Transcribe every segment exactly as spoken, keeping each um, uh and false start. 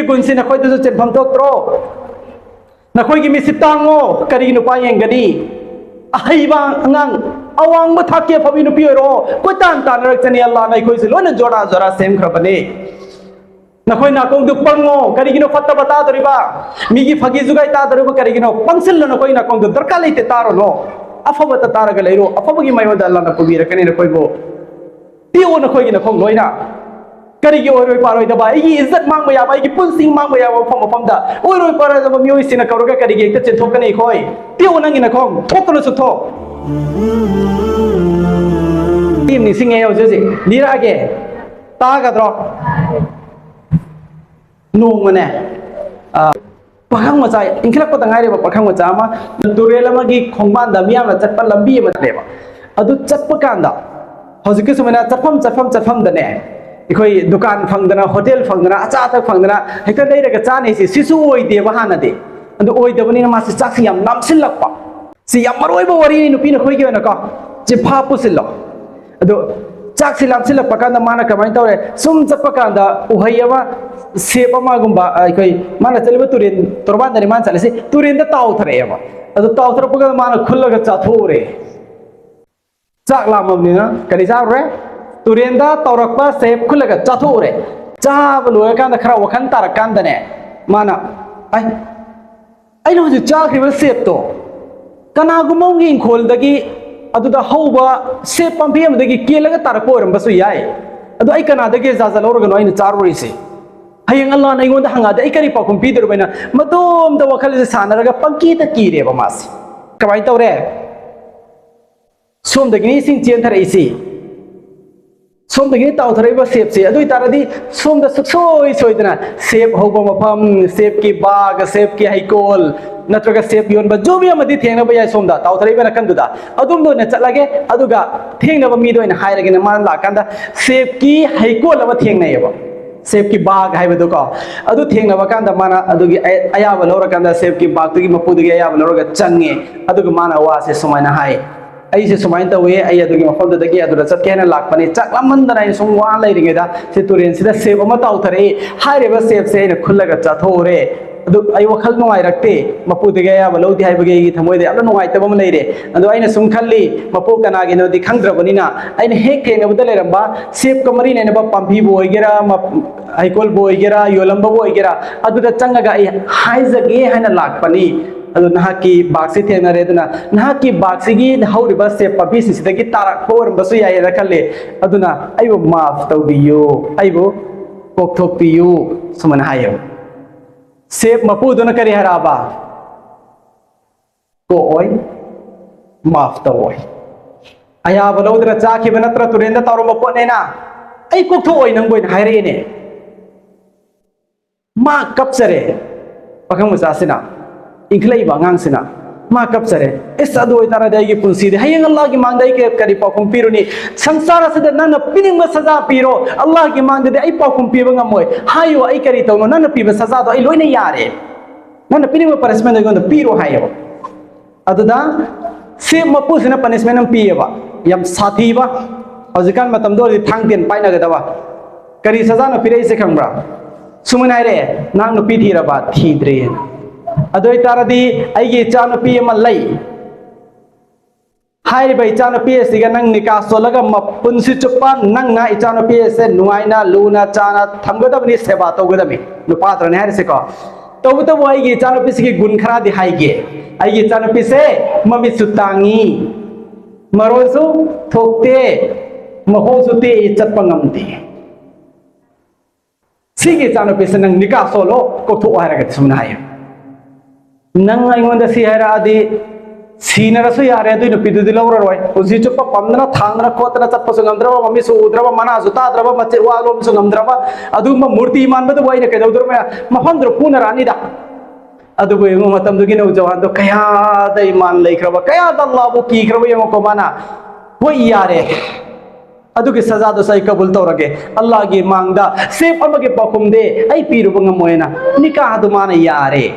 ꯒꯨꯟꯁꯤ ꯅꯈꯣꯏꯗꯁꯨ ꯆꯦꯟꯐꯝ ꯊꯣꯛꯇ꯭ꯔꯣ? ꯅꯈꯣꯏꯒꯤ ꯃꯤꯠꯁꯤ ꯇꯥꯡꯉꯣ, ꯀꯔꯤꯒꯤ ꯅꯨꯄꯥ ꯌꯦꯡꯒꯅꯤ? ꯑꯍꯩꯕ ꯑꯉꯥꯡ, ꯑꯋꯥꯡꯕ ꯊꯥꯛꯀꯤ ꯑꯐꯕꯤ ꯅꯨꯄꯤ ꯑꯣꯏꯔꯣ, ꯀꯣꯏꯇꯥꯟ ꯇꯥꯟꯅꯔꯛꯆꯅꯤ꯫ ꯑꯜꯂꯥꯍꯅ ꯑꯩꯈꯣꯏꯁꯦ ꯂꯣꯏꯅ ꯖꯣꯔꯥ ꯖꯣꯔꯥ ꯁꯦꯝꯈ꯭ꯔꯕꯅꯤ꯫ ꯅꯈꯣꯏ ꯅꯥꯀꯣꯡꯗꯨ ꯄꯪꯉꯣ, ꯀꯔꯤꯒꯤꯅꯣ ꯐꯠꯇꯕ ꯇꯥꯗꯣꯔꯤꯕ? ꯃꯤꯒꯤ ꯐꯥꯒꯤ ꯖꯨꯒꯥꯏ ꯇꯥꯗꯣꯔꯤꯕ ꯀꯔꯤꯒꯤꯅꯣ? ꯄꯪꯁꯤꯜꯂꯣ, ꯅꯈꯣꯏ ꯅꯥꯀꯣꯡꯗꯣ ꯗꯔꯀꯥꯔ ꯂꯩꯇꯦ, ꯇꯥꯔꯨꯅꯣ꯫ ꯑꯐꯕꯇ ꯇꯥꯔꯒ ꯂꯩꯔꯣ, ꯑꯐꯕꯒꯤ ꯃꯥꯏꯑꯣꯟꯗ ꯑꯜꯂꯥꯍꯅ ꯄꯨꯕꯤꯔꯛꯀꯅꯤ ꯅꯈꯣꯏꯕꯨ꯫ ꯄꯤꯌꯣ ꯅꯈꯣꯏꯒꯤ ꯅꯈꯣꯡ ꯂꯣꯏꯅ꯫ ꯀꯔꯤꯒꯤ ꯑꯣꯏꯔꯣꯏ ꯄꯥꯔꯣꯏꯗꯕ? ꯑꯩꯒꯤ ꯏꯖꯠ ꯃꯥꯡꯕ ꯌꯥꯕ, ꯑꯩꯒꯤ ꯄꯨꯟꯁꯤ ꯃꯥꯡꯕ ꯌꯥꯕ ꯃꯐꯝ ꯃꯐꯝꯗ ꯑꯣꯏꯔꯣꯏ ꯄꯥꯔꯣꯏꯗꯕ ꯃꯤꯑꯣꯏꯁꯤꯡꯅ ꯀꯧꯔꯒ ꯀꯔꯤꯒꯤ ꯍꯦꯛꯇ ꯆꯦꯟꯊꯣꯛꯀꯅꯤ ꯑꯩꯈꯣꯏ? ꯇꯤꯌꯣ ꯅꯪꯒꯤ ꯅꯈꯣꯡ, ꯊꯣꯛꯇꯅꯁꯨ ꯊꯣꯛ꯫ ꯇꯤꯝ ꯅꯤꯡꯁꯤꯡꯉꯦ ꯍꯧꯖꯤꯛ ꯍꯧꯖꯤꯛ꯫ ꯂꯤꯔꯛꯑꯒꯦ꯫ ꯇꯥꯒꯗ꯭ꯔꯣ? ꯅꯣꯡꯃꯅꯦ, ꯑ, ꯄꯥꯈꯪ ꯃꯆꯥ, ꯏꯟꯈꯠꯂꯛꯄꯗ ꯉꯥꯏꯔꯤꯕ ꯄꯥꯈꯪ ꯃꯆꯥ ꯑꯃ ꯇꯨꯔꯦꯜ ꯑꯃꯒꯤ ꯈꯣꯡꯕꯥꯟꯗ ꯃꯤꯌꯥꯝꯅ ꯆꯠꯄ ꯂꯝꯕꯤ ꯑꯃ ꯆꯠꯂꯦꯕ꯫ ꯑꯗꯨ ꯆꯠꯄ ꯀꯥꯟꯗ ꯍꯧꯖꯤꯛꯀꯤ ꯁꯨꯃꯥꯏꯅ ꯆꯠꯐꯝ, ꯆꯠꯐꯝ, ꯆꯠꯐꯝꯗꯅꯦ, ꯑꯩꯈꯣꯏ ꯗꯨꯀꯥꯟ ꯐꯪꯗꯅ, ꯍꯣꯇꯦꯜ ꯐꯪꯗꯅ, ꯑꯆꯥ ꯑꯊꯛ ꯐꯪꯗꯅ ꯍꯦꯛꯇ ꯂꯩꯔꯒ ꯆꯥꯅꯩꯁꯦ, ꯁꯤꯁꯨ ꯑꯣꯏꯗꯦꯕ ꯍꯥꯟꯅꯗꯤ꯫ ꯑꯗꯨ ꯑꯣꯏꯗꯕꯅꯤꯅ ꯃꯥꯁꯤ ꯆꯥꯛꯁꯤ ꯌꯥꯝ ꯂꯥꯝꯁꯤꯜꯂꯛꯄ꯫ ꯁꯤ ꯌꯥꯝ ꯃꯔꯨ ꯑꯣꯏꯕ ꯋꯥꯔꯤꯅꯤ ꯅꯨꯄꯤ ꯅꯈꯣꯏꯒꯤ ꯑꯣꯏꯅꯀꯣ꯫ ꯆꯤꯐꯥ ꯄꯨꯁꯤꯜꯂꯣ꯫ ꯑꯗꯣ ꯆꯥꯛꯁꯤ ꯂꯥꯝꯁꯤꯜꯂꯛꯄ ꯀꯥꯟꯗ ꯃꯥꯅ ꯀꯃꯥꯏꯅ ꯇꯧꯔꯦ? ꯁꯨꯝ ꯆꯠꯄ ꯀꯥꯟꯗ ꯎꯍꯩ ꯑꯃ, ꯁꯦꯞ ꯑꯃꯒꯨꯝꯕ, ꯑꯩꯈꯣꯏ, ꯃꯥꯅ ꯆꯠꯂꯤꯕ ꯇꯨꯔꯦꯟ ꯇꯣꯔꯕꯥꯟꯗꯅꯤ ꯃꯥꯅ ꯆꯠꯂꯤꯁꯤ, ꯇꯨꯔꯦꯟꯗ ꯇꯥꯎꯊꯔꯛꯑꯦꯕ꯫ ꯑꯗꯨ ꯇꯥꯎꯊꯔꯛꯄꯒ ꯃꯥꯅ ꯈꯨꯜꯂꯒ ꯆꯥꯊꯣꯛꯎꯔꯦ꯫ ꯆꯥꯛ ꯂꯥꯝꯃꯕꯅꯤꯅ ꯀꯔꯤ ꯆꯥꯔꯨꯔꯦ? ꯇꯨꯔꯦꯟꯗ ꯇꯧꯔꯛꯄ ꯁꯦꯞ ꯈꯨꯜꯂꯒ ꯆꯥꯊꯣꯛꯎꯔꯦ꯫ ꯆꯥꯕ ꯂꯣꯏꯔꯀꯥꯟꯗ ꯈꯔ ꯋꯥꯈꯜ ꯇꯥꯔꯛꯀꯥꯟꯗꯅꯦ, ꯃꯥꯅ, "ꯑꯩ, ꯑꯩꯅ ꯍꯧꯖꯤꯛ ꯆꯥꯈ꯭ꯔꯤꯕ ꯁꯦꯞꯇꯣ ꯀꯅꯥꯒꯨꯝꯕ ꯑꯃꯒꯤ ꯏꯪꯈꯣꯜꯗꯒꯤ, ꯑꯗꯨꯗ ꯍꯧꯕ ꯁꯦꯞ ꯄꯥꯝꯕꯤ ꯑꯃꯗꯒꯤ ꯀꯦꯜꯂꯒ ꯇꯥꯔꯛꯄ ꯑꯣꯏꯔꯝꯕꯁꯨ ꯌꯥꯏ꯫ ꯑꯗꯣ ꯑꯩ ꯀꯅꯥꯗꯒꯤ ꯖꯥꯖ ꯂꯧꯔꯒꯅꯣ ꯑꯩꯅ ꯆꯥꯔꯨꯔꯤꯁꯦ? ꯍꯌꯦꯡ ꯑꯜꯂꯥꯍꯅ ꯑꯩꯉꯣꯟꯗ ꯍꯪꯉꯛꯑꯗꯤ ꯑꯩ ꯀꯔꯤ ꯄꯥꯎꯈꯨꯝ ꯄꯤꯗꯣꯔꯤꯕ?" ꯍꯥꯏꯅ ꯃꯇꯣꯝꯇ ꯋꯥꯈꯜꯁꯦ ꯁꯥꯟꯅꯔꯒ ꯄꯪꯀꯤꯗ ꯀꯤꯔꯦꯕ ꯃꯥꯁꯦ꯫ ꯀꯃꯥꯏꯅ ꯇꯧꯔꯦ? ꯁꯣꯝꯗꯒꯤꯅꯤ ꯏꯁꯤꯡ ꯆꯦꯟꯊꯔꯛꯏꯁꯤ, ꯁꯣꯝꯗꯒꯤꯅꯤ ꯇꯥꯎꯊꯔꯛꯏꯕ ꯁꯦꯞꯁꯤ꯫ ꯑꯗꯨ ꯑꯣꯏꯇꯥꯔꯗꯤ ꯁꯣꯝꯗ ꯁꯨꯛꯁꯣꯏ ꯁꯣꯏꯗꯅ ꯁꯦꯞ ꯍꯧꯕ ꯃꯐꯝ, ꯁꯦꯞꯀꯤ ꯕꯥꯒ, ꯁꯦꯞꯀꯤ ꯍꯩꯀꯣꯜ, ꯅꯠꯇ꯭ꯔꯒ ꯁꯦꯞ ꯌꯣꯟꯕ ꯖꯨꯕꯤ ꯑꯃꯗꯤ ꯊꯦꯡꯅꯕ ꯌꯥꯏ ꯁꯣꯝꯗ ꯇꯥꯎꯊꯔꯛꯏꯕ ꯅꯥꯀꯟꯗꯨꯗ꯫ ꯑꯗꯣꯝꯗ ꯑꯣꯏꯅ ꯆꯠꯂꯒꯦ, ꯑꯗꯨꯒ ꯊꯦꯡꯅꯕ ꯃꯤꯗ ꯑꯣꯏꯅ ꯍꯥꯏꯔꯒꯦꯅ ꯃꯥꯅ ꯂꯥꯛꯀꯥꯟꯗ ꯁꯦꯞꯀꯤ ꯍꯩꯀꯣꯜ ꯑꯃ ꯊꯦꯡꯅꯩꯌꯦꯕ꯫ ꯁꯦꯞꯀꯤ ꯕꯥꯒ ꯍꯥꯏꯕꯗꯣꯀꯣ꯫ ꯑꯗꯨ ꯊꯦꯡꯅꯕ ꯀꯥꯟꯗ ꯃꯥꯅ ꯑꯗꯨꯒꯤ ꯑꯌꯥꯕ ꯂꯧꯔꯀꯥꯟꯗ ꯁꯦꯞꯀꯤ ꯕꯥꯒꯇꯨꯒꯤ ꯃꯄꯨꯗꯨꯒꯤ ꯑꯌꯥꯕ ꯂꯧꯔꯒ ꯆꯪꯉꯦ꯫ ꯑꯗꯨꯒ ꯃꯥꯅ ꯋꯥꯁꯦ ꯁꯨꯃꯥꯏꯅ ꯍꯥꯏ, ꯑꯩꯁꯦ ꯁꯨꯃꯥꯏꯅ ꯇꯧꯋꯦ, ꯑꯩ ꯑꯗꯨꯒꯤ ꯃꯐꯝꯗꯨꯗꯒꯤ ꯑꯗꯨꯗ ꯆꯠꯀꯦ ꯍꯥꯏꯅ ꯂꯥꯛꯄꯅꯤ, ꯆꯥꯛ ꯂꯥꯝꯃꯟꯗꯅ ꯑꯩꯅ ꯁꯨꯝ ꯋꯥ ꯂꯩꯔꯤꯉꯩꯗ ꯁꯤ ꯇꯨꯔꯦꯟꯁꯤꯗ ꯁꯦꯞ ꯑꯃ ꯇꯥꯎꯊꯔꯛꯏ, ꯍꯥꯏꯔꯤꯕ ꯁꯦꯞꯁꯦ ꯑꯩꯅ ꯈꯨꯜꯂꯒ ꯆꯥꯊꯣꯛꯎꯔꯦ꯫ ꯑꯗꯨ ꯑꯩ ꯋꯥꯈꯜ ꯅꯨꯡꯉꯥꯏꯔꯛꯇꯦ, ꯃꯄꯨꯗꯒꯤ ꯑꯌꯥꯕ ꯂꯧꯗꯦ ꯍꯥꯏꯕꯒꯤ ꯑꯩꯒꯤ ꯊꯃꯣꯏꯗ ꯌꯥꯝꯅ ꯅꯨꯡꯉꯥꯏꯇꯕ ꯑꯃ ꯂꯩꯔꯦ꯫ ꯑꯗꯣ ꯑꯩꯅ ꯁꯨꯝ ꯈꯜꯂꯤ, ꯃꯄꯨ ꯀꯅꯥꯒꯤꯅꯣꯗꯤ ꯈꯪꯗ꯭ꯔꯕꯅꯤꯅ, ꯑꯩꯅ ꯍꯦꯛ ꯊꯦꯡꯅꯕꯗ ꯂꯩꯔꯝꯕ ꯁꯦꯞꯀ ꯃꯔꯤ ꯂꯩꯅꯕ ꯄꯥꯝꯕꯤꯕꯨ ꯑꯣꯏꯒꯦꯔꯥ, ꯃ-, ꯍꯩꯀꯣꯜꯕꯨ ꯑꯣꯏꯒꯦꯔꯥ, ꯌꯣꯜꯂꯝꯕꯕꯨ ꯑꯣꯏꯒꯦꯔꯥ, ꯑꯗꯨꯗ ꯆꯪꯉꯒ ꯑꯩ ꯍꯥꯏꯖꯒꯦ ꯍꯥꯏꯅ ꯂꯥꯛꯄꯅꯤ꯫ ꯑꯗꯨ ꯅꯍꯥꯛꯀꯤ ꯕꯥꯛꯁꯤ ꯊꯦꯡꯅꯔꯦ, ꯑꯗꯨꯅ ꯅꯍꯥꯛꯀꯤ ꯕꯥꯛꯁꯤꯒꯤ ꯍꯧꯔꯤꯕ ꯁꯦꯞ ꯄꯥꯝꯕꯤꯁꯤꯡꯁꯤꯗꯒꯤ ꯇꯥꯔꯛꯄ ꯑꯣꯏꯔꯝꯕꯁꯨ ꯌꯥꯏꯌꯦꯅ ꯈꯜꯂꯤ꯫ ꯑꯗꯨꯅ ꯑꯩꯕꯨ ꯃꯥꯐ ꯇꯧꯕꯤꯌꯨ, ꯑꯩꯕꯨ ꯀꯣꯛꯊꯣꯛꯄꯤꯌꯨ, ꯁꯨꯃꯥꯏꯅ ꯍꯥꯏꯌꯦꯕ꯫ ꯁꯦꯞ ꯃꯄꯨꯗꯨꯅ ꯀꯔꯤ ꯍꯥꯏꯔꯛꯑꯕ? ꯀꯣꯛꯑꯣꯏ, ꯃꯥꯐ ꯇꯧꯑꯣꯏ꯫ ꯑꯌꯥꯕ ꯂꯧꯗꯅ ꯆꯥꯈꯤꯕ ꯅꯠꯇ꯭ꯔ ꯇꯨꯔꯦꯟꯗ ꯇꯥꯎꯔꯝꯕ ꯄꯣꯠꯅꯦꯅ? ꯑꯩ ꯀꯣꯛꯊꯣꯛꯑꯣꯏ ꯅꯪꯕꯨ ꯑꯣꯏꯅ ꯍꯥꯏꯔꯛꯑꯦꯅꯦ꯫ ꯃꯥ ꯀꯞꯆꯔꯦ, ꯄꯥꯈꯪ ꯃꯆꯥꯁꯤꯅ, ꯏꯟꯈꯠꯂꯛꯏꯕ ꯑꯉꯥꯡꯁꯤꯅ꯫ ꯃꯥ ꯀꯞꯆꯔꯦ꯫ "ꯏꯁ, ꯑꯗꯨ ꯑꯣꯏꯇꯥꯔꯗꯤ ꯑꯩꯒꯤ ꯄꯨꯟꯁꯤꯗꯤ ꯍꯌꯦꯡ ꯑꯜꯂꯥꯍꯒꯤ ꯃꯥꯡꯗ ꯑꯩ ꯀ-, ꯀꯔꯤ ꯄꯥꯎꯈꯨꯝ ꯄꯤꯔꯨꯅꯤ? ꯁꯪꯁꯥꯔ ꯑꯁꯤꯗ ꯅꯪꯅ ꯄꯤꯅꯤꯡꯕ ꯁꯖꯥ ꯄꯤꯔꯣ, ꯑꯜꯂꯥꯍꯒꯤ ꯃꯥꯡꯗꯗꯤ ꯑꯩ ꯄꯥꯎꯈꯨꯝ ꯄꯤꯕ ꯉꯝꯃꯣꯏ꯫ ꯍꯥꯏꯌꯨ, ꯑꯩ ꯀꯔꯤ ꯇꯧꯅꯣ? ꯅꯪꯅ ꯄꯤꯕ ꯁꯖꯥꯗꯣ ꯑꯩ ꯂꯣꯏꯅ ꯌꯥꯔꯦ꯫ ꯅꯪꯅ ꯄꯤꯅꯤꯡꯕ ꯄꯅꯤꯁꯃꯦꯟꯗꯣ ꯑꯩꯉꯣꯟꯗ ꯄꯤꯔꯣ" ꯍꯥꯏꯌꯦꯕ꯫ ꯑꯗꯨꯗ ꯁꯦꯞ ꯃꯄꯨꯁꯤꯅ ꯄꯅꯤꯁꯃꯦꯟ ꯑꯃ ꯄꯤꯌꯦꯕ, ꯌꯥꯝ ꯁꯥꯊꯤꯕ꯫ ꯍꯧꯖꯤꯛꯀꯥꯟ ꯃꯇꯝꯗ ꯑꯣꯏꯔꯗꯤ ꯊꯥꯡ ꯇꯦꯟ ꯄꯥꯏꯅꯒꯗꯕ꯫ ꯀꯔꯤ ꯁꯖꯥꯅꯣ ꯄꯤꯔꯛꯏꯁꯦ ꯈꯪꯕ꯭ꯔꯥ? ꯁꯨꯃꯥꯏꯅ ꯍꯥꯏꯔꯛꯑꯦ, "ꯅꯪ ꯅꯨꯄꯤ ꯊꯤꯔꯕ?" "ꯊꯤꯗ꯭ꯔꯤ"꯫ "ꯑꯗꯨ ꯑꯣꯏꯇꯥꯔꯗꯤ ꯑꯩꯒꯤ ꯏꯆꯥ ꯅꯨꯄꯤ ꯑꯃ ꯂꯩ꯫ ꯍꯥꯏꯔꯤꯕ ꯏꯆꯥ ꯅꯨꯄꯤ ꯑꯁꯤꯒ ꯅꯪ ꯅꯤꯀꯥ ꯁꯣꯜꯂꯒ ꯃꯄꯨꯟꯁꯤ ꯆꯨꯞꯄ ꯅꯪꯅ ꯏꯆꯥ ꯅꯨꯄꯤ ꯑꯁꯦ ꯅꯨꯡꯉꯥꯏꯅ, ꯂꯨꯅ, ꯆꯥꯅ ꯊꯝꯒꯗꯕꯅꯤ, ꯁꯦꯕꯥ ꯇꯧꯒꯗꯕꯅꯤ"꯫ ꯅꯨꯄꯥꯗꯨꯅꯅꯦ ꯍꯥꯏꯔꯤꯁꯦꯀꯣ꯫ "ꯇꯧꯕꯇꯕꯨ ꯑꯩꯒꯤ ꯏꯆꯥ ꯅꯨꯄꯤꯁꯤꯒꯤ ꯒꯨꯟ ꯈꯔꯗꯤ ꯍꯥꯏꯒꯦ꯫ ꯑꯩꯒꯤ ꯏꯆꯥ ꯅꯨꯄꯤꯁꯦ ꯃꯃꯤꯠꯁꯨ ꯇꯥꯡꯉꯤ, ꯃꯔꯣꯟꯁꯨ ꯊꯣꯛꯇꯦ, ꯃꯈꯣꯡꯁꯨ ꯇꯦꯛꯏ, ꯆꯠꯄ ꯉꯝꯗꯦ꯫ ꯁꯤꯒꯤ ꯏꯆꯥ ꯅꯨꯄꯤꯁꯦ ꯅꯪ ꯅꯤꯀꯥ ꯁꯣꯜꯂꯣ, ꯀꯣꯛꯊꯣꯛꯑꯣ" ꯍꯥꯏꯔꯒꯗꯤ ꯁꯨꯃꯥꯏꯅ ꯍꯥꯏꯌꯦ, "ꯅꯪ ꯑꯩꯉꯣꯟꯗ ꯁꯤ ꯍꯥꯏꯔꯛꯑꯗꯤ ꯁꯤꯅꯔꯁꯨ ꯌꯥꯔꯦ, ꯑꯗꯨꯏ ꯅꯨꯄꯤꯗꯨꯗꯤ ꯂꯧꯔꯔꯣꯏ꯫ ꯄꯨꯟꯁꯤ ꯆꯨꯞꯄ ꯄꯝꯗꯅ ꯊꯥꯡꯗꯅ ꯈꯣꯠꯇꯅ ꯆꯠꯄꯁꯨ ꯉꯝꯗ꯭ꯔꯕ, ꯃꯃꯤꯠꯁꯨ ꯎꯗ꯭ꯔꯕ, ꯃꯅꯥꯁꯨ ꯇꯥꯗ꯭ꯔꯕ, ꯃꯆꯦꯠ ꯋꯥ ꯂꯣꯝꯕꯁꯨ ꯉꯝꯗ꯭ꯔꯕ, ꯑꯗꯨꯒꯨꯝꯕ ꯃꯨꯔꯇꯤ ꯃꯥꯟꯕꯗꯨꯕꯨ ꯑꯩꯅ ꯀꯩꯗꯧꯗꯣꯔꯤꯕ? ꯃꯐꯝꯗꯨꯗ ꯐꯨꯅꯔꯛꯑꯅꯤꯗ꯫ ꯑꯗꯨꯕꯨ ꯌꯦꯡꯉꯨ, ꯃꯇꯝꯗꯨꯒꯤ ꯅꯧꯖꯋꯥꯟꯗꯣ ꯀꯌꯥꯗ ꯏꯃꯥꯟ ꯂꯩꯈ꯭ꯔꯕ, ꯀꯌꯥꯗ ꯑꯜꯂꯥꯍꯕꯨ ꯀꯤꯈ꯭ꯔꯕ ꯌꯦꯡꯉꯨꯀꯣ ꯃꯥꯅ꯫ ꯍꯣꯏ, ꯌꯥꯔꯦ, ꯑꯗꯨꯒꯤ ꯁꯖꯥꯗꯨꯁꯨ ꯑꯩ ꯀꯕꯨꯜ ꯇꯧꯔꯒꯦ꯫ ꯑꯜꯂꯥꯍꯒꯤ ꯃꯥꯡꯗ ꯁꯦꯞ ꯑꯃꯒꯤ ꯄꯥꯎꯈꯨꯝꯗꯤ ꯑꯩ ꯄꯤꯔꯨꯕ ꯉꯝꯃꯣꯏꯅ ꯅꯤꯀꯥꯍꯗꯨ ꯃꯥꯅ ꯌꯥꯔꯦ꯫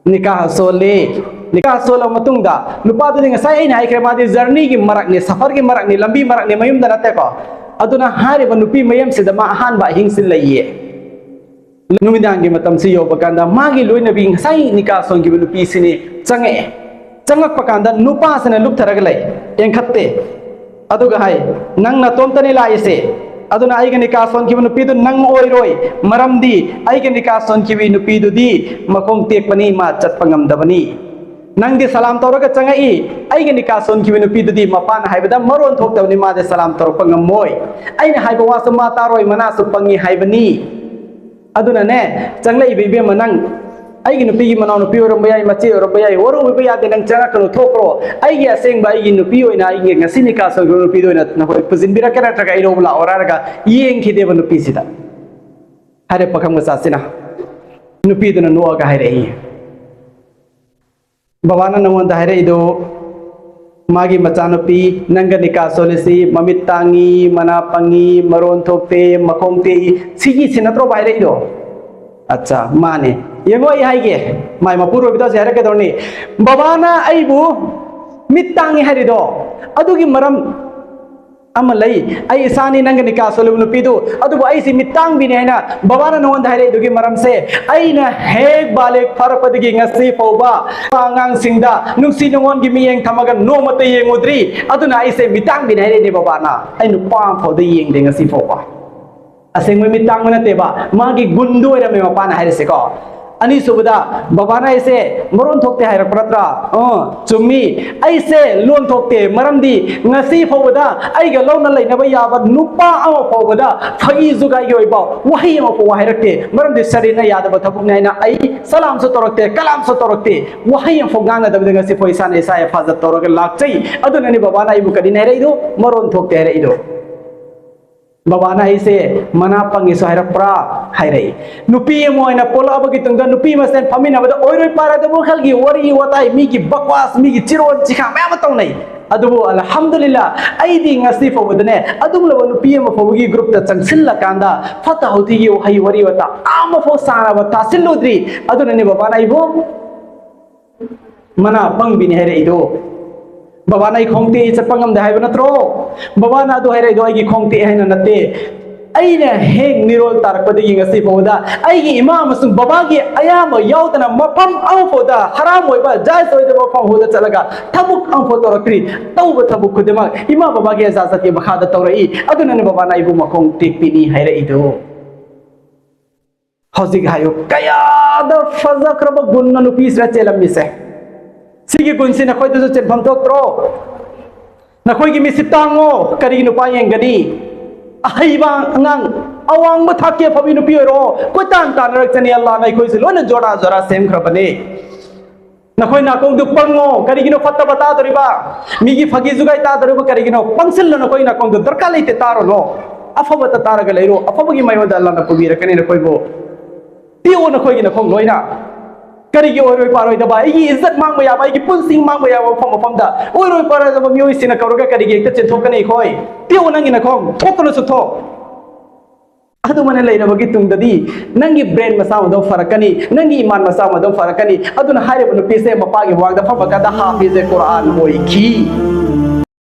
ꯅꯤꯀꯥꯍ ꯁꯣꯜꯂꯤ꯫ ꯅꯤꯀꯥ ꯁꯣꯜꯂꯕ ꯃꯇꯨꯡꯗ ꯅꯨꯄꯥꯗꯨꯗꯤ ꯉꯁꯥꯏ ꯑꯩꯅ ꯍꯥꯏꯈ꯭ꯔꯦ, ꯃꯥꯗꯤ ꯖꯔꯅꯤꯒꯤ ꯃꯔꯛꯅꯤ, ꯁꯐꯔꯒꯤ ꯃꯔꯛꯅꯤ, ꯂꯝꯕꯤ ꯃꯔꯛꯅꯤ, ꯃꯌꯨꯝꯗ ꯅꯠꯇꯦꯀꯣ꯫ ꯑꯗꯨꯅ ꯍꯥꯏꯔꯤꯕ ꯅꯨꯄꯤ ꯃꯌꯨꯝꯁꯤꯗ ꯃꯥ ꯑꯍꯥꯟꯕ ꯑꯍꯤꯡꯁꯤ ꯂꯩꯌꯦ꯫ ꯅꯨꯃꯤꯗꯥꯡꯒꯤ ꯃꯇꯝꯁꯤ ꯌꯧꯕ ꯀꯥꯟꯗ ꯃꯥꯒꯤ ꯂꯣꯏꯅꯕꯤ, ꯉꯁꯥꯏ ꯅꯤꯀꯥ ꯁꯣꯟꯈꯤꯕ ꯅꯨꯄꯤꯁꯤꯅꯤ ꯆꯪꯉꯛꯑꯦ꯫ ꯆꯪꯉꯛꯄ ꯀꯥꯟꯗ ꯅꯨꯄꯥꯁꯤꯅ ꯂꯨꯞꯊꯔꯒ ꯂꯩ, ꯌꯦꯡꯈꯠꯇꯦ꯫ ꯑꯗꯨꯒ ꯍꯥꯏ, "ꯅꯪ ꯅꯇꯣꯝꯇꯅꯤ ꯂꯥꯛꯏꯁꯦ, ꯑꯗꯨꯅ ꯑꯩꯒ ꯅꯤꯀꯥ ꯁꯣꯟꯈꯤꯕ ꯅꯨꯄꯤꯗꯨ ꯅꯪ ꯑꯣꯏꯔꯣꯏ, ꯃꯔꯝꯗꯤ ꯑꯩꯒ ꯅꯤꯀꯥ ꯁꯣꯟꯈꯤꯕ ꯅꯨꯄꯤꯗꯨꯗꯤ ꯃꯈꯣꯡ ꯇꯦꯛꯄꯅꯤ, ꯃꯥ ꯆꯠꯄ ꯉꯝꯗꯕꯅꯤ꯫ ꯅꯪꯗꯤ ꯁꯂꯥꯝ ꯇꯧꯔꯒ ꯆꯪꯉꯛꯏ, ꯑꯩꯒ ꯅꯤꯀꯥ ꯁꯣꯟꯈꯤꯕ ꯅꯨꯄꯤꯗꯨꯗꯤ ꯃꯄꯥꯅ ꯍꯥꯏꯕꯗ ꯃꯔꯣꯟ ꯊꯣꯛꯇꯕꯅꯤ, ꯃꯥꯗꯤ ꯁꯂꯥꯝ ꯇꯧꯔꯛꯄ ꯉꯝꯃꯣꯏ꯫ ꯑꯩꯅ ꯍꯥꯏꯕ ꯋꯥꯁꯨ ꯃꯥ ꯇꯥꯔꯣꯏ, ꯃꯅꯥꯁꯨ ꯄꯪꯉꯤ ꯍꯥꯏꯕꯅꯤ꯫ ꯑꯗꯨꯅꯅꯦ, ꯆꯪꯂꯛꯏꯕ ꯏꯕꯦꯝꯃ, ꯅꯪ ꯑꯩꯒꯤ ꯅꯨꯄꯤꯒꯤ ꯃꯅꯥꯎ ꯅꯨꯄꯤ ꯑꯣꯏꯔꯝꯕ ꯌꯥꯏ, ꯃꯆꯦ ꯑꯣꯏꯔꯝꯕ ꯌꯥꯏ, ꯋꯥꯔꯧꯕꯤꯕ ꯌꯥꯗꯦ, ꯅꯪ ꯆꯪꯉꯛꯀꯅꯨ, ꯊꯣꯛꯈ꯭ꯔꯣ꯫ ꯑꯩꯒꯤ ꯑꯁꯦꯡꯕ ꯑꯩꯒꯤ ꯅꯨꯄꯤ ꯑꯣꯏꯅ, ꯑꯩꯒꯤ ꯉꯁꯤ ꯅꯤꯀꯥ ꯁꯣꯟꯈꯤꯕ ꯅꯨꯄꯤꯗꯣ ꯑꯣꯏꯅ ꯅꯈꯣꯏ ꯄꯨꯁꯤꯟꯕꯤꯔꯛꯀꯦ, ꯅꯠꯇ꯭ꯔꯒ ꯑꯩ ꯂꯧꯕ ꯂꯥꯛꯑꯣꯔꯥ?" ꯍꯥꯏꯔꯒ ꯌꯦꯡꯈꯤꯗꯦꯕ ꯅꯨꯄꯤꯁꯤꯗ꯫ ꯍꯥꯏꯔꯦ ꯄꯥꯈꯪ ꯃꯆꯥꯁꯤꯅ, ꯅꯨꯄꯤꯗꯨꯅ ꯅꯣꯛꯑꯒ ꯍꯥꯏꯔꯛꯏ, "ꯕꯕꯥꯅ ꯅꯉꯣꯟꯗ ꯍꯥꯏꯔꯛꯏꯗꯣ, ꯃꯥꯒꯤ ꯃꯆꯥꯅꯨꯄꯤ ꯅꯪꯒ ꯅꯤꯀꯥ ꯁꯣꯜꯂꯤꯁꯤ ꯃꯃꯤꯠ ꯇꯥꯡꯉꯤ, ꯃꯅꯥ ꯄꯪꯉꯤ, ꯃꯔꯣꯟ ꯊꯣꯛꯇꯦ, ꯃꯈꯣꯡ ꯇꯦꯛꯏ, ꯁꯤꯒꯤꯁꯤ ꯅꯠꯇ꯭ꯔꯣꯕ ꯍꯥꯏꯔꯛꯏꯗꯣ?" "ꯑꯠꯆꯥ, ꯃꯥꯅꯦ꯫ ꯌꯦꯡꯉꯣ, ꯑꯩ ꯍꯥꯏꯒꯦ, ꯃꯥꯏ ꯃꯄꯨꯔꯣꯏꯕꯗꯣ ꯍꯧꯖꯤꯛ ꯍꯥꯏꯔꯛꯀꯗꯧꯔꯅꯤ꯫ ꯕꯕꯥꯅ ꯑꯩꯕꯨ ꯃꯤꯠ ꯇꯥꯡꯉꯤ ꯍꯥꯏꯔꯤꯗꯣ ꯑꯗꯨꯒꯤ ꯃꯔꯝ ꯑꯃ ꯂꯩ꯫ ꯑꯩ ꯏꯁꯥꯅꯤ ꯅꯪꯒ ꯅꯤꯀꯥ ꯁꯣꯜꯂꯤꯕ ꯅꯨꯄꯤꯗꯨ, ꯑꯗꯨꯕꯨ ꯑꯩꯁꯤ ꯃꯤꯠ ꯇꯥꯡꯕꯤꯅꯤ ꯍꯥꯏꯅ ꯕꯕꯥꯅ ꯅꯉꯣꯟꯗ ꯍꯥꯏꯔꯛꯏꯗꯨꯒꯤ ꯃꯔꯝꯁꯦ, ꯑꯩꯅ ꯍꯦꯛ ꯕꯥꯂꯤꯒ ꯐꯥꯔꯛꯄꯗꯒꯤ ꯉꯁꯤ ꯐꯥꯎꯕ ꯑꯉꯥꯡꯁꯤꯡꯗ ꯅꯨꯡꯁꯤ ꯅꯨꯡꯉꯣꯟꯒꯤ ꯃꯤꯠꯌꯦꯡ ꯊꯝꯃꯒ ꯅꯣꯡꯃꯇ ꯌꯦꯡꯉꯨꯗ꯭ꯔꯤ꯫ ꯑꯗꯨꯅ ꯑꯩꯁꯦ ꯃꯤꯠ ꯇꯥꯡꯕꯤꯅꯤ ꯍꯥꯏꯔꯛꯏꯅꯦ ꯕꯕꯥꯅ꯫ ꯑꯩ ꯅꯨꯄꯥ ꯑꯃ ꯐꯥꯎꯗ ꯌꯦꯡꯗꯦ ꯉꯁꯤ ꯐꯥꯎꯕ"꯫ ꯑꯁꯦꯡꯕ ꯃꯤꯠ ꯇꯥꯡꯕ ꯅꯠꯇꯦꯕ, ꯃꯥꯒꯤ ꯒꯨꯟꯗꯨ ꯑꯣꯏꯔꯝꯃꯦ ꯃꯄꯥꯅ ꯍꯥꯏꯔꯤꯁꯦꯀꯣ꯫ ꯑꯅꯤꯁꯨꯕꯗ, ꯕꯕꯥꯅ ꯑꯩꯁꯦ ꯃꯔꯣꯟ ꯊꯣꯛꯇꯦ ꯍꯥꯏꯔꯛꯄ ꯅꯠꯇ꯭ꯔꯥ? ꯑ, ꯆꯨꯝꯃꯤ꯫ ꯑꯩꯁꯦ ꯂꯣꯟ ꯊꯣꯛꯇꯦ, ꯃꯔꯝꯗꯤ ꯉꯁꯤ ꯐꯥꯎꯕꯗ ꯑꯩꯒ ꯂꯧꯅ ꯂꯩꯅꯕ ꯌꯥꯕ ꯅꯨꯄꯥ ꯑꯃ ꯐꯥꯎꯕꯗ ꯐꯥꯒꯤ ꯖꯨꯒꯥꯏꯒꯤ ꯑꯣꯏꯕ ꯋꯥꯍꯩ ꯑꯃ ꯐꯥꯎꯕ ꯍꯥꯏꯔꯛꯇꯦ, ꯃꯔꯝꯗꯤ ꯁꯔꯤꯅ ꯌꯥꯗꯕ ꯊꯕꯛꯅꯤ ꯍꯥꯏꯅ ꯑꯩ ꯁꯂꯥꯝꯁꯨ ꯇꯧꯔꯛꯇꯦ, ꯀꯂꯥꯝꯁꯨ ꯇꯧꯔꯛꯇꯦ, ꯋꯥꯍꯩ ꯑꯃꯐꯥꯎ ꯉꯥꯡꯅꯗꯕꯤꯗ ꯉꯁꯤ ꯐꯥꯎ ꯏꯁꯥꯅ ꯏꯁꯥ ꯍꯦꯐꯥꯖꯠ ꯇꯧꯔꯒ ꯂꯥꯛꯆꯩ꯫ ꯑꯗꯨꯅꯅꯤ ꯕꯕꯥꯅ ꯑꯩꯕꯨ ꯀꯔꯤꯅ ꯍꯥꯏꯔꯛꯏꯗꯣ? ꯃꯔꯣꯟ ꯊꯣꯛꯇꯦ ꯍꯥꯏꯔꯛꯏꯗꯣ꯫ ꯕꯕꯥꯅ ꯑꯩꯁꯦ ꯃꯅꯥ ꯄꯪꯉꯦꯁꯨ ꯍꯥꯏꯔꯛꯄ꯭ꯔꯥ? ꯍꯥꯏꯔꯛꯏ꯫ ꯅꯨꯄꯤ ꯑꯃ ꯑꯣꯏꯅ ꯄꯣꯛꯂꯛꯑꯕꯒꯤ ꯇꯨꯡꯗ ꯅꯨꯄꯤ ꯃꯁꯦꯟ ꯐꯝꯃꯤꯟꯅꯕꯗ ꯑꯣꯏꯔꯣꯏ ꯄꯥꯔꯣꯏꯗꯕ ꯃꯈꯜꯒꯤ ꯋꯥꯔꯤ ꯋꯥꯇꯥꯏ, ꯃꯤꯒꯤ ꯕꯛꯋꯥꯁ, ꯃꯤꯒꯤ ꯆꯤꯔꯣꯟ ꯆꯤꯈꯥ ꯃꯌꯥꯝ ꯑꯃ ꯇꯧꯅꯩ꯫ ꯑꯗꯨꯕꯨ ꯑꯜꯍꯝꯗꯨꯂꯤꯜꯂꯥ, ꯑꯩꯗꯤ ꯉꯁꯤ ꯐꯥꯎꯕꯗꯅꯦ ꯑꯗꯨꯒꯨꯝꯂꯕ ꯅꯨꯄꯤ ꯑꯃ ꯐꯥꯎꯕꯒꯤ ꯒ꯭ꯔꯨꯞꯇ ꯆꯪꯁꯤꯜꯂꯀꯥꯟꯗ ꯐꯠꯇ ꯍꯥꯎꯊꯤꯒꯤ ꯋꯥꯍꯩ ꯋꯥꯔꯤ ꯋꯥꯇꯥ ꯑꯃꯐꯥꯎ ꯁꯥꯟꯅꯕ ꯇꯥꯁꯤꯜꯂꯨꯗ꯭ꯔꯤ꯫ ꯑꯗꯨꯅꯅꯦ ꯕꯕꯥꯅ ꯑꯩꯕꯨ ꯃꯅꯥ ꯄꯪꯕꯤꯅꯤ ꯍꯥꯏꯔꯛꯏꯗꯣ꯫ ꯕꯕꯥꯅ ꯑꯩ ꯈꯣꯡ ꯇꯦꯛꯏ, ꯆꯠꯄ ꯉꯝꯗꯦ ꯍꯥꯏꯕ ꯅꯠꯇ꯭ꯔꯣ? ꯕꯕꯥꯅ ꯑꯗꯨ ꯍꯥꯏꯔꯛꯏꯗꯣ ꯑꯩꯒꯤ ꯈꯣꯡ ꯇꯦꯛꯑꯦ ꯍꯥꯏꯅ ꯅꯠꯇꯦ꯫ ꯑꯩꯅ ꯍꯦꯛ ꯃꯤꯔꯣꯜ ꯇꯥꯔꯛꯄꯗꯒꯤ ꯉꯁꯤ ꯐꯥꯎꯕꯗ ꯑꯩꯒꯤ ꯏꯃꯥ ꯑꯃꯁꯨꯡ ꯕꯕꯥꯒꯤ ꯑꯌꯥꯕ ꯌꯥꯎꯗꯅ ꯃꯐꯝ ꯑꯃꯐꯥꯎꯗ, ꯍꯔꯥꯝ ꯑꯣꯏꯕ, ꯖꯥꯏꯖ ꯑꯣꯏꯗꯕ ꯃꯐꯝ ꯑꯃꯐꯥꯎꯗ ꯆꯠꯂꯒ ꯊꯕꯛ ꯑꯃꯐꯥꯎ ꯇꯧꯔꯛꯇ꯭ꯔꯤ꯫ ꯇꯧꯕ ꯊꯕꯛ ꯈꯨꯗꯤꯡꯃꯛ ꯏꯃꯥ ꯕꯕꯥꯒꯤ ꯑꯖꯥꯖꯠꯀꯤ ꯃꯈꯥꯗ ꯇꯧꯔꯛꯏ꯫ ꯑꯗꯨꯅꯅꯦ ꯕꯕꯥꯅ ꯑꯩꯕꯨ ꯃꯈꯣꯡ ꯇꯦꯛꯄꯤꯅꯤ ꯍꯥꯏꯔꯛꯏꯗꯣ꯫ ꯍꯧꯖꯤꯛ ꯍꯥꯏꯌꯨ, ꯀꯌꯥꯗ ꯐꯖꯈ꯭ꯔꯕ ꯒꯨꯟꯅ ꯅꯨꯄꯤꯁꯤꯗ ꯆꯦꯜꯂꯝꯃꯤꯁꯦ꯫ ꯁꯤꯒꯤ ꯒꯨꯟꯁꯤ ꯅꯈꯣꯏꯗꯁꯨ ꯆꯦꯟꯐꯝ ꯊꯣꯛꯇ꯭ꯔꯣ? ꯅꯈꯣꯏꯒꯤ ꯃꯤꯠꯁꯤ ꯇꯥꯡꯉꯣ, ꯀꯔꯤꯒꯤ ꯅꯨꯄꯥ ꯌꯦꯡꯒꯅꯤ? ꯑꯍꯩꯕ ꯑꯉꯥꯡ, ꯑꯋꯥꯡꯕ ꯊꯥꯛꯀꯤ ꯑꯐꯕꯤ ꯅꯨꯄꯤ ꯑꯣꯏꯔꯣ, ꯀꯣꯏꯇꯥꯟ ꯇꯥꯟꯅꯔꯛꯆꯅꯤ꯫ ꯑꯜꯂꯥꯍꯅ ꯑꯩꯈꯣꯏꯁꯦ ꯂꯣꯏꯅ ꯖꯣꯔꯥ ꯖꯣꯔꯥ ꯁꯦꯝꯈ꯭ꯔꯕꯅꯤ꯫ ꯅꯈꯣꯏ ꯅꯥꯀꯣꯡꯗꯨ ꯄꯪꯉꯣ, ꯀꯔꯤꯒꯤꯅꯣ ꯐꯠꯇꯕ ꯇꯥꯗꯣꯔꯤꯕ? ꯃꯤꯒꯤ ꯐꯥꯒꯤ ꯖꯨꯒꯥꯏ ꯇꯥꯗꯣꯔꯤꯕ ꯀꯔꯤꯒꯤꯅꯣ? ꯄꯪꯁꯤꯜꯂꯣ, ꯅꯈꯣꯏ ꯅꯥꯀꯣꯡꯗꯣ ꯗꯔꯀꯥꯔ ꯂꯩꯇꯦ, ꯇꯥꯔꯨꯅꯣ꯫ ꯑꯐꯕꯇ ꯇꯥꯔꯒ ꯂꯩꯔꯣ, ꯑꯐꯕꯒꯤ ꯃꯥꯏꯑꯣꯟꯗ ꯑꯜꯂꯥꯍꯅ ꯄꯨꯕꯤꯔꯛꯀꯅꯤ ꯅꯈꯣꯏꯕꯨ꯫ ꯇꯦꯛꯑꯣ ꯅꯈꯣꯏꯒꯤ ꯅꯈꯣꯡ ꯂꯣꯏꯅ꯫ ꯀꯔꯤꯒꯤ ꯑꯣꯏꯔꯣꯏ ꯄꯥꯔꯣꯏꯗꯕ? ꯑꯩꯒꯤ ꯏꯖꯠ ꯃꯥꯡꯕ ꯌꯥꯕ, ꯑꯩꯒꯤ ꯄꯨꯟꯁꯤ ꯃꯥꯡꯕ ꯌꯥꯕ ꯃꯐꯝ ꯃꯐꯝꯗ ꯑꯣꯏꯔꯣꯏ ꯄꯥꯔꯣꯏꯗꯕ ꯃꯤꯑꯣꯏꯁꯤꯡꯅ ꯀꯧꯔꯒ ꯀꯔꯤꯒꯤ ꯍꯦꯛꯇ ꯆꯦꯟꯊꯣꯛꯀꯅꯤ ꯑꯩꯈꯣꯏ? ꯇꯦꯛꯑꯣ ꯅꯪꯒꯤ ꯅꯈꯣꯡ, ꯊꯣꯛꯇꯅꯁꯨ ꯊꯣꯛ꯫ ꯑꯗꯨꯃꯥꯏꯅ ꯂꯩꯔꯕꯒꯤ ꯇꯨꯡꯗꯗꯤ ꯅꯪꯒꯤ brain ꯃꯆꯥ ꯑꯃꯗꯣ ꯐꯔꯛꯀꯅꯤ, ꯅꯪꯒꯤ ꯏꯃꯥꯟ ꯃꯆꯥ ꯑꯃꯗꯣ ꯐꯔꯛꯀꯅꯤ꯫ ꯑꯗꯨꯅ ꯍꯥꯏꯔꯤꯕ ꯅꯨꯄꯤꯁꯦ ꯃꯄꯥꯒꯤ ꯋꯥꯡꯗ ꯐꯝꯃꯀꯥꯟꯗ ꯍꯥꯐꯤꯖꯦ ꯀꯨꯔꯥꯟ ꯑꯣꯏꯈꯤ꯫